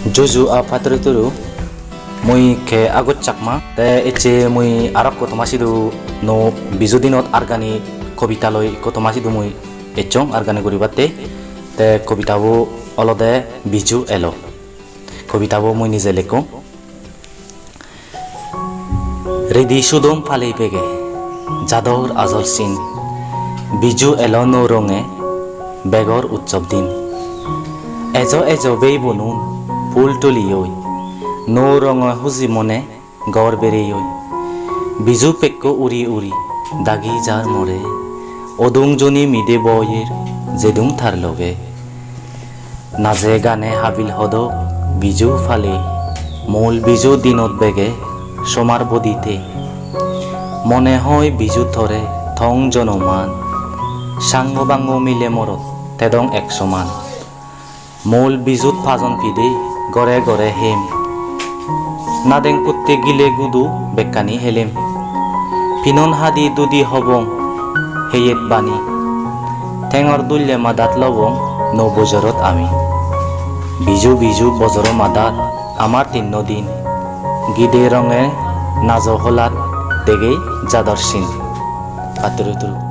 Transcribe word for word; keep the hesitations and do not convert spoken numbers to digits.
Juju a paturu turu, mui K. Agoj Chakma. Te ecche mui arokko toma sidu nuo Biju dinot argani kobita loi ikko toma sidu mui ecchong argani guribatte. Te kobitabo olode Biju Elo. Kobitabo mui nije lekkong. Ridi sudom palei bege, jador ajol sin. Biju elo nuo ronge, begor utsob din. Ejo ejo bei bonun, phul tuliyoi. Nuo ronge huji mone, ghor bereyoi. Biju pekko uri uri, dagi jar more. Odung juni mide boyer, jedung tar loge. Naje gane habil hodok Biju palei, mul Biju dinot bege somar bodi tei. Mone hoi Biju tore thong jonoman, sango bango mile morot tedong ek soman. Mul Bijut pajon pide gore gore hem. Nadeng putte gile gudu bekkani helem. Pinon hadi dudi hobong heyet bani. Tengor dulle madat lobong nuo bojorot ami. Biju biju bojoro madat amar tinno din. Gide ronge najo holat degei jador sin. Paturu turu.